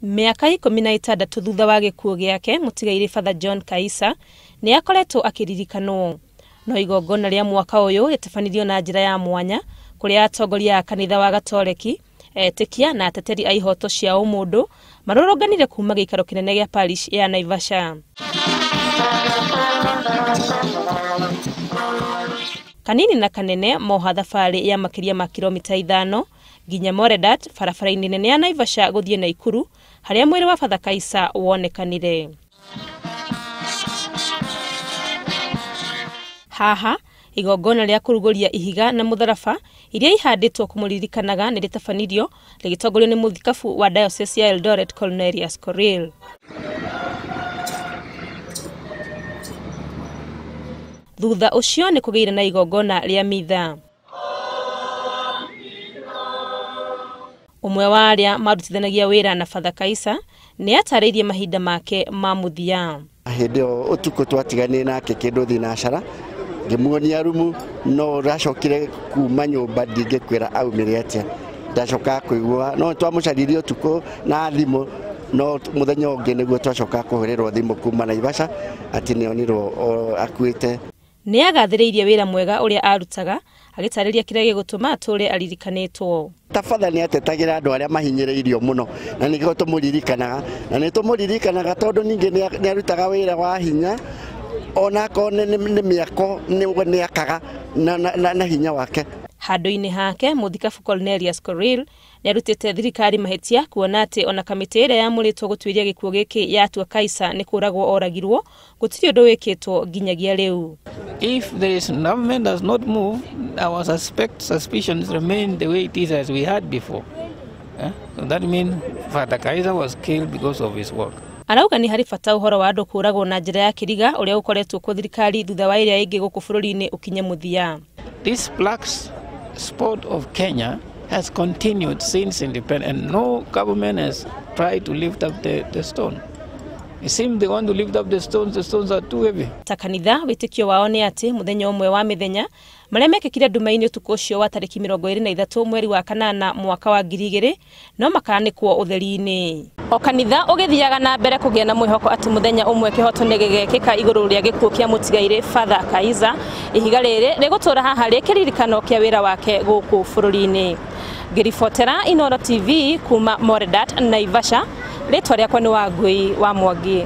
Mĩaka 16 thutha wa gĩkuũ gĩake, mũtigairĩ Father John Kaisa nĩ akoretwo akĩririkanwo. No igongona rĩa mwaka ũyũ rĩtabanirio na njĩra ya mwanya kũrĩa atongoria a kanitha wa Gatoreki, etĩkia na ateteri a ihoto cia ũmũndũ marũrũnganire kuma gĩikaro kĩnene gĩa parish ya Naivasha. Kanini na kanene moha thabarĩ ya makĩria ma kilomita 5 nginya Moredat barabara-inĩ nene ya Naivasha gũthiĩ Naikuru harĩa mwĩrĩ wa Father Kaisa wonekanire. Haha igongona rĩa kũrugũria ihiga na mũtharaba iria ihandĩtwo kũmũririkanaga nĩ rĩtabanirio rĩgĩtongorio nĩ mũthikabu wa Diocese ya Eldoret Cornelius Korir. Thutha ũcio nĩ kũgĩire na igongona rĩa mitha. Ũmwe wa arĩa marutithanagia wĩra na Father Kaisa nĩ atarĩirie mahinda make ma mũthia. Hĩndĩ ĩyo ũtukũ twatiganire nake kĩndũ thinacara ngĩmuonia rumu no racokire kuma nyũmba ndingĩkwĩra aumire atĩa. Ndacoka kũigua no twamũcaririe ũtukũ na thimũ no mũthenya ũngĩ nĩguo twacoka kũhũrĩrwo thimũ kuma Naivasha atĩ nĩonirwo akuĩte. Nĩ agathĩrĩirie wĩra mwega ũrĩa arutaga agĩtarĩria kĩrĩa gĩgũtũma atũre aririkanĩtwo. Ta Father nĩ atetagĩra andũ arĩa mahinyĩrĩirio mũno na nĩkĩo tũmũririkanaga na nĩ tũmũririkanaga tondũ ningĩ nĩ arutaga wĩra wa hinya ona akorwo nĩ mĩako nĩ akaga na hinya wake. Handũ-inĩ hake mũthikabu Cornelius Korir nĩ arutĩte thirikari mahĩtia kuona atĩ ona kamĩtĩ ĩrĩa yamũrĩtwo gũtuĩria gĩkuũ gĩkĩ yatua Kaisa nĩ kũragwo oragirwo gũtirĩ ũndũ wĩkĩtwo nginyagia rĩu. If there is government does not move, our suspicions remain the way it is as we had before. So that means Father Kaisa was killed because of his work. Arauga nĩ harĩ bata ũhoro wa andũ kũragwo na njĩra ya kĩriga ũrĩa ũkoretwo kuo thirikari thutha wa ĩrĩa ĩngĩ gũkũ bũrũri-inĩ ũkinye mũthia. This black spot of Kenya has continued since independence and no government has tried to lift up the stone. It seems they want to lift up the stones are too heavy. Ta kanitha wĩtĩkio wao nĩ atĩ mũthenya ũmwe wa mĩthenya marĩa mekĩkire nduma-inĩ ũtukũ ũcio wa tarĩki 23 mweri wa kanana mwaka wa 2000 no makanĩkwo ũtheri-inĩ. O kanitha ũgĩthiaga na mbere kũgĩa na mwĩhoko atĩ mũthenya ũmwe kĩhoto nĩ gĩgekĩka igũrũ rĩa gĩkuũ kĩa mũtigairĩ Father Kaisa. Ihiga rĩrĩ rĩgũtũra haha rĩ kĩririkano kĩa wĩra wake gũkũ bũrũri-inĩ. Ngĩribotera Inooro TV kuma Moredat, Naivasha, rĩtwa rĩakwa nĩ Wangui wa Mwangi.